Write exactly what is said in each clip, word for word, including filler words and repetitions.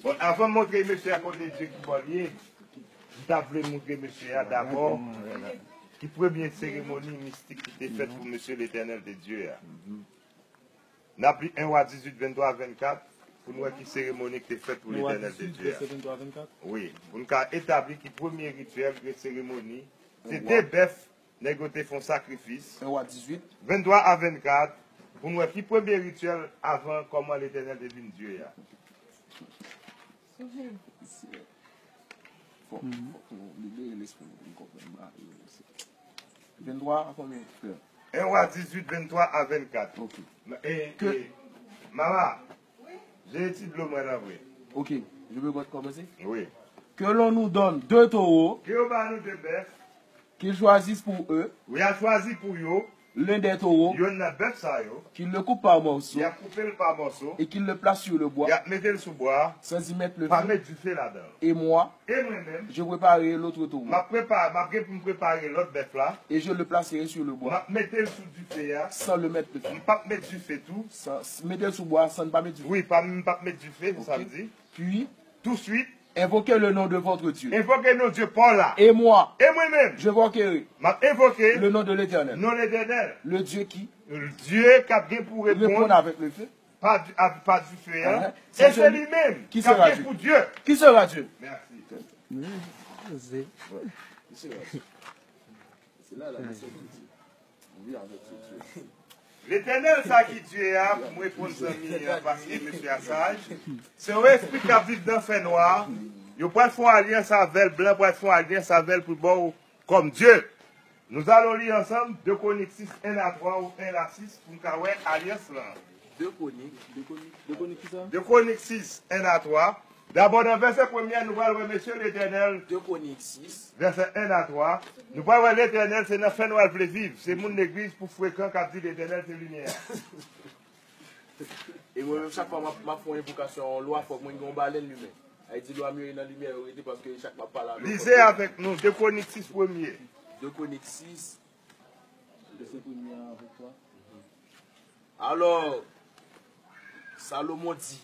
Bon, avan m montre mesye a kote Dye ki bò l ye, m ta vle montre mesye a dabò ki premye seremoni mistik ki te fèt pou mesye Letènèl de Dye a. N ap li en Wa dizuit, venntwa a vennkat, pou n wè ki seremoni ki te fèt pou Letènèl de Dye a. Wi, pou n ka etabli ki premye rityèl de seremoni, se de bèf, nèg yo te fè yon sakrifis. En Wa dizuit. Venntwa a vennkat, pou n wè ki premye rityèl avan kòman Letènèl te vin Dye a. Fòk, fòk nou libere lespri nou pou n konprann bagay yo. Venntwa a konbyen, frè? En Wa dizuit, venntwa a vennkat. Ok. E, e, mama, jeye ti dlo mwen nan vre. Ok, je peux commencer? Wi. Que l'on nous donne deux taureaux, Ke yo ba nou de bèf. Qu'ils choisissent pour eux, Wi, y a chwazi pou yo. L'un des taureaux, Yonn nan bèf sa yo. Qu'ils le coupent par morceaux, Y ap koupe l pa mòso. Et qu'ils le placent sur le bois, Y ap mete l sou bwa a. Sans y mettre le feu. Pa met dife ladan l. Et moi, E mwen menm, je préparerai l'autre taureau, m ap prepare, m ap gen pou m prepare lòt bèf la. Et je le placerai sur le bois, M ap mete l sou dife a. Sans le mettre le feu. M p ap met dife tou. Sans, mete l sou bwa a san n pa met dife. Wi, pa, m p ap met dife, se sa m di. Puis, Touswit, invoquez le nom de votre Dieu. Envoke non Dye pa w la. Et moi, E mwen menm, je invoquerai, M ap envoke, Le nom de l'Éternel, Non Letènèl. Le Dieu qui, Dye k ap gen pou reponn, Répond avec le feu. Pa di, a, pa dife a. E se li menm k ap gen pou Dye. Qui sera Dieu? Mèsi. Wi, se Se la la, se Letènèl sa ki Dye a, pou m reponn zanmi an, paske mesye a saj. Se yon espri k ap viv nan fènwa. Yo pral fè yon alyans avè l, blan pral fè yon alyans avè l pou l ba w kòm Dye. Nous allons lire ensemble deux Chroniques six, un à trois ou un à six, pou n ka wè alyans lan. De Konik, de Konik, de Konik ki sa? De Konik sis, en a twa. Dabò, nan vèsè premye a, nou pral wè mesye Letènèl. De Konik sis. Vèsè en a twa. Nou pral wè Letènèl, se nan fènwa l vle viv. Se moun legliz pou frekan k ap di Letènèl se limyè a. E mwen menm, chak fwa m ap, m ap fè yon envokasyon a yon lwa, fòk mwen gen yon balèn limen. Sa vle di lwa m yo nan limyè yo rete, paske chak m ap pale avè yo. Lize avèk nou, de Konik sis premye. De Konik sis. Vèsè premye a avèk twa. Alors, Salomon dit,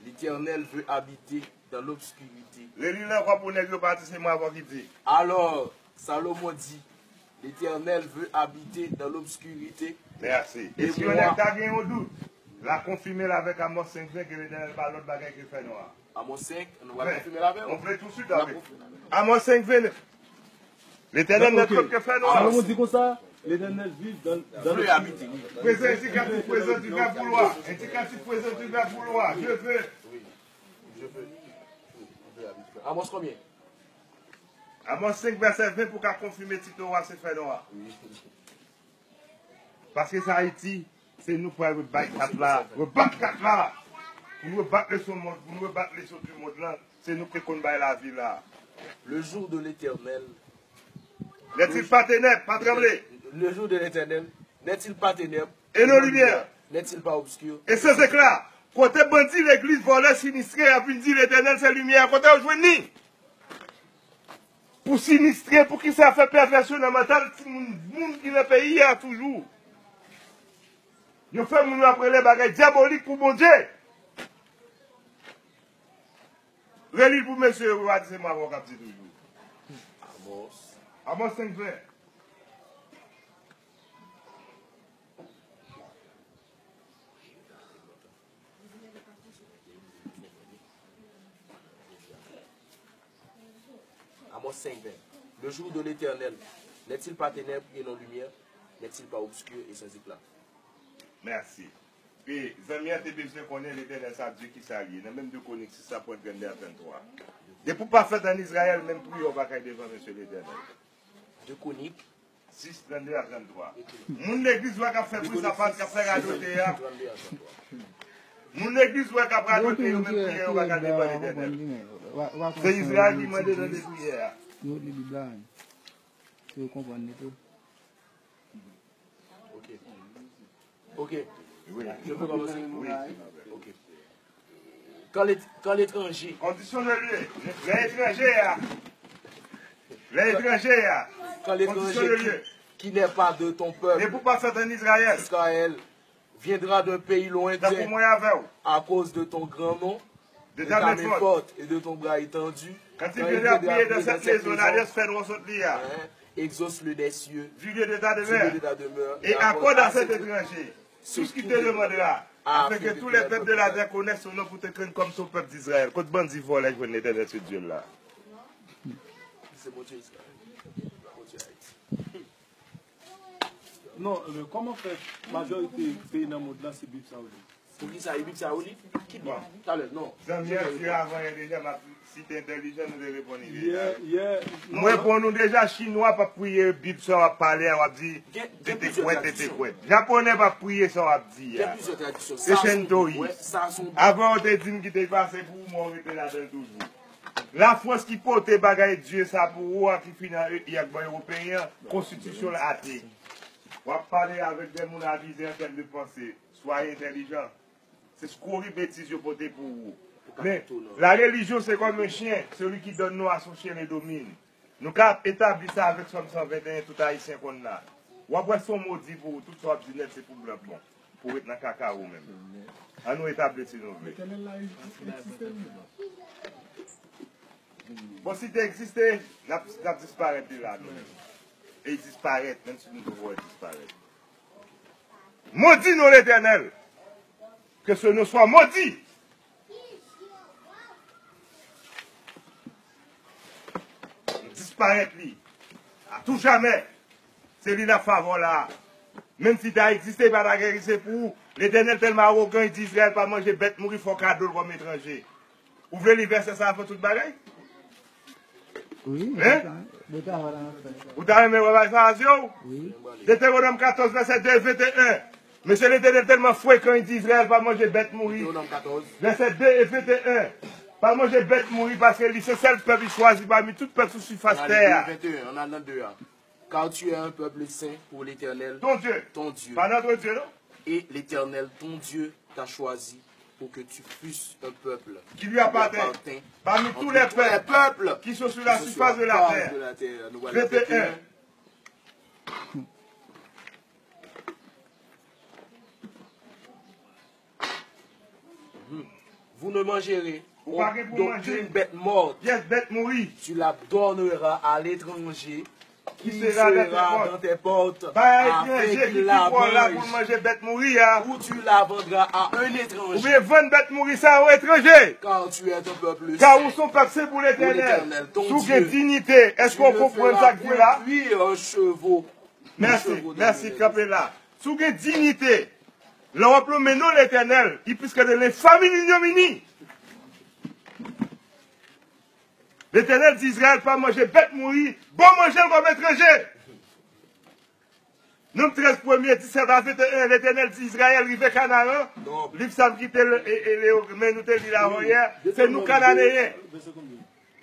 l'Éternel veut habiter dans l'obscurité. Reli l ankò pou nèg yo pati, se mwen ankò ki di. Alors, Salomon dit, l'Éternel veut habiter dans l'obscurité. Mèsi. E si yon nèg ta gen yon dout, l a konfime l avèk Amòs senk ven ke Letènèl pa lòt bagay ke fènwa. Amòs senk, nou pral konfime l avè w. On vle touswit avèk. Amòs senk ven. Letènèl nèt lòt ke fènwa. Salomon di konsa, Letènèl viv dan, dan lobskirite. Prezan endikatif, prezan di vèb pou lwa. Endikatif, prezan di vèb pou lwa. Je veux. Amòs konbyen? Amòs senk vèsè ven pou ka konfime tit ou a se fènwa. Paske sa Ayiti, se nou pral rebat kat la, rebat kat la. Pou nou rebat leson mond, pou nou rebat leson di mond lan, se nou ki te konn bay lavi la. Le jour de l'Éternel. N'est-il pas ténèbres, pas trembler? Le jour de l'Éternel, n'est-il pas ténèbres? Et non lumière. N'est-il pas obscur? Et sans éclat. Kote bandi, legliz, vòlè, sinistre ap vin di Letènèl se limyè a, kote yo jwenn li? Pou sinistre, poukisa fè pèvèsyon nan mantal timoun, moun ki nan peyi a toujou? Yo fè moun yo ap rele bagay dyabolik pou Bondye. Reli l pou mesye yo, yo pa di se mwen avè w k ap di toujou. Amòs. Amòs senk ven. Amòs senk ven. Le jour de l'Éternel n'est-il pas ténèbres et non lumière? N'est-il pas obscur et sans éclat? Mèsi. E zanmi an te bezwen konnen Letènèl sa Dye ki sa l ye. Nan menm de Konik sis la, pwen trannde a tranntwa. Depi w pa fèt ann Izrayèl, menm priyè w pa kay devan mesye Letènèl. De Konik sis, trannde a tranntwa. Moun legliz wè k ap fè pri sapat, k ap fè radote a. Moun legliz wè k ap radote yo, menm priyè yo pa ka devan Letènèl. Se Izrayèl ki mande tande priyè a. Yo li Bib la menm. Pou yo konprann li tou. Ok. Ok. Je peux commencer? Oui. Ok. Quand l'ét-, quand l'étranger. Kondisyon de lye. Lè etranje a. Lè etranje a. Quand l'étranger qui, qui n'est pas de ton peuple, Depi w pa sòti ann Izrayèl. Israël, viendra d'un pays lointain à cause de ton grand nom, de ta main forte et de ton bras étendu. Quand il viendra prier dans cette maison, dans cette maison, l'Alliance fait nous sortir là. Hein, exauce-le des cieux, du lieu de ta demeure, et accorde à cet étranger tout ce qu'il te demandera, afin que tous les peuples de la terre connaissent son nom pour te craindre comme ton peuple d'Israël. Kot bandi vòlè jwenn Letènèl se Dye l la? Se Bondye Izrayèl. Bondye Ayiti. Non, men kòman fè majorite peyi nan mond lan se Bib sa yo li? Poukisa e Bib sa yo li? Ki Bib? Talè, non. Zanmi an di avan yè deja, m ap, si te entèlijan, nou te reponn li deja. M reponn ou deja, Chinwa p ap priye Bib sa w ap pale a, w ap di, gen, gen plizyè tradisyon. Tetekwèt, tetekwèt. Japonè p ap priye sa w ap di a. Gen plizyè tradisyon. Sa se yon Bib, wè, sa se yon Bib. Avan w te di m ki te pase pou ou, men w rete ladan l toujou. Lafrans ki pote bagay Dye sa pou ou a, ki fin an E I ak ban Ewopeyen an, konstitisyon l ate. W ap pale avèk de moun avize an tèm de panse. Swaye entèlijan. Se skori betiz yo pote pou ou. Men, la religion c'est comme un chien, celui qui donne nom à son chien le domine. Nou ka etabli sa avèk Sòm san venteyen, tout Ayisyen konn la. W ap wè se yon modi pou ou, tout sa w ap di nèt se pou blan k bon. Pou ret nan kaka ou menm. An nou etabli si nou vle. Bon, si te egziste, n ap, n ap disparèt de la nou menm. E disparèt, menm si nou te wè disparèt. Maudit nom l'Éternel. Que ce nom soit maudit. Nou disparèt li. A tou jamè. Se li n ap favò la. Menm si ta egziste, pa ta egziste pou ou. Letènèl tèlman awogan, li di Izrayèl pa manje bèt mouri, fò w kado l kòm etranje. Ou vle li vèsè sa avan tout bagay? Wi, hein? Ou ta renmen wè bagay sa a, Azyo? Wi. Detewonòm katòz, vèsè de e venteyen. Mesye, Letènèl tèlman frekan, li di Izrayèl pa manje bèt mouri. Vèsè de e venteyen. Pa manje bèt mouri, paske li se sèl pèp li chwazi pami tout pèp sou sifas tè a. An al nan de a. Car tu es un peuple saint pour l'Éternel, ton Dieu. Pa notre Dieu, non? Et l'Éternel, ton Dieu, t'a choisi pour que tu fusses un peuple qui lui appartient parmi tous les peuples qui sont sur la surface de la terre. Nou pral fè venteyen. Vous ne mangerez d'aucune bête morte. Pyès bèt mouri. Tu la donneras à l'étranger qui sera dans tes portes, afin qu'il la mange, ou tu la vendras à un étranger. Oubyen vann bèt mouri sa a yon etranje. Car tu es un peuple saint pour l'Éternel, ton Dieu. Si w gen diyite, èske w konprann sa k di la? Mèsi, mèsi, kanpe la. Si w gen diyite, lè w ap nonmen non Letènèl, il puisque de l'infamie in nomine. Letènèl di Izrayèl pa manje bèt mouri, bon manje l kòm etranje. Nonm trèz premye, disèt a venteyen, Letènèl di Izrayèl rive Kanaran. Liv sa m kite l, e, e, Leo, men nou te li l avan yè, se nou Kananeyen.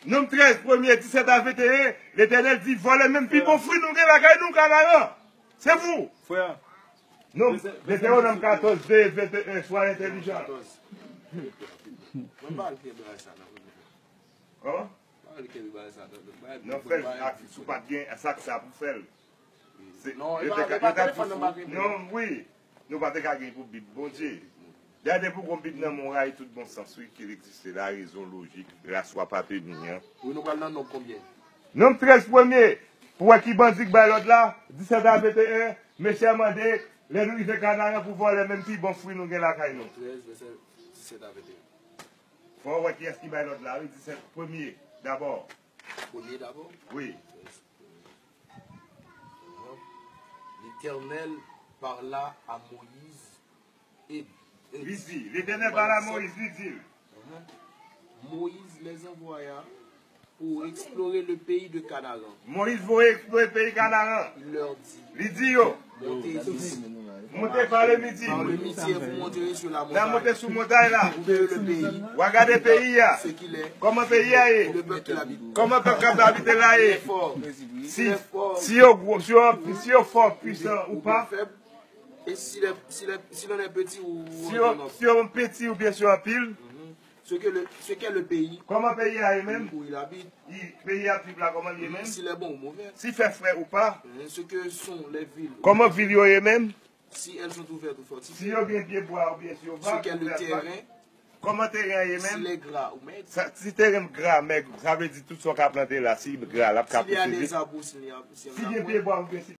Nonm trèz premye, disèt a venteyen, Letènèl di vòlè menm pi bon fwi nou gen lakay nou Kanaran. Se vou. Frè. Non, Detewonòm katòz, de, venteyen, swa entèlijan. Mwen pa al kenbe bagay sa nan. Kòman? Pa al kenbe bagay sa nan. Non, frè, si w pa t gen sa k sa pou fè l. Non, e pa, e pa telefòn nan m pa kenbe. Non, wi. Nou pa te ka gen pou Bib Bondye. Dayè depi w gon Bib nan men w, rayi tout bon sans, wi, ke l egziste, larezon, lojik, ras w ap apeni an. Wi, nou pral nan Nonb konbyen? Nonb trèz premye, pou wè ki bandi k bay lòd la, disèt a venteyen, mesye a mande, lè nou rive Kanaran pou vòlè menm pi bon fwi nou gen lakay nou. Trèz, vèsè disèt a venteyen. Fò w wè kiyès ki bay lòd la, wi, disèt, premye, dabò. Premye dabò? Wi. L'Éternel parla à Moïse et, et Li di, Letènèl pale a Moyiz, li di l. Moïse les envoya pour explorer le pays de Canaan. Moyiz voye eksplore peyi Kanaran. Il leur dit, Li di yo, montez ici. Moute pa le midi. Par le midi, et vous monterez sur la montagne. N a monte sou montay la. Vous verrez le pays. W a gade peyi a. Ce qu'il est. Kòman peyi a ye? Et le peuple qui l'habite. Kòman pèp k ap abite la ye? S'il est fort. Si, si yo gwo, si yo, si yo fò, pwisan ou pa. Ou bien faible. Et s'il est, s'il est, s'il en est petit ou, si yo, si yo piti oubyen si yo anpil. Ce que le, ce qu'est le pays. Kòman peyi a ye menm? Où il habite. Peyi a ap viv la, kòman l ye menm? S'il est bon ou mauvais. Si fè frè ou pa. Ce que sont les villes. Kòman vil yo ye menm? Si elles sont ouvertes ou Si yo fertilité, gen pye bwa oubyen si yo ce vag, qu'est le terrain, kòman teren an ye s'il menm? Est gras ou maigre, Sa- Si teren gras, mèg, sa vle di tout sa w ka plante la, si gras, l ap ka s'il y a pouse des vit. Arbres, s'il y a, s'il y a Si un gen arbre, pye bwa oubyen si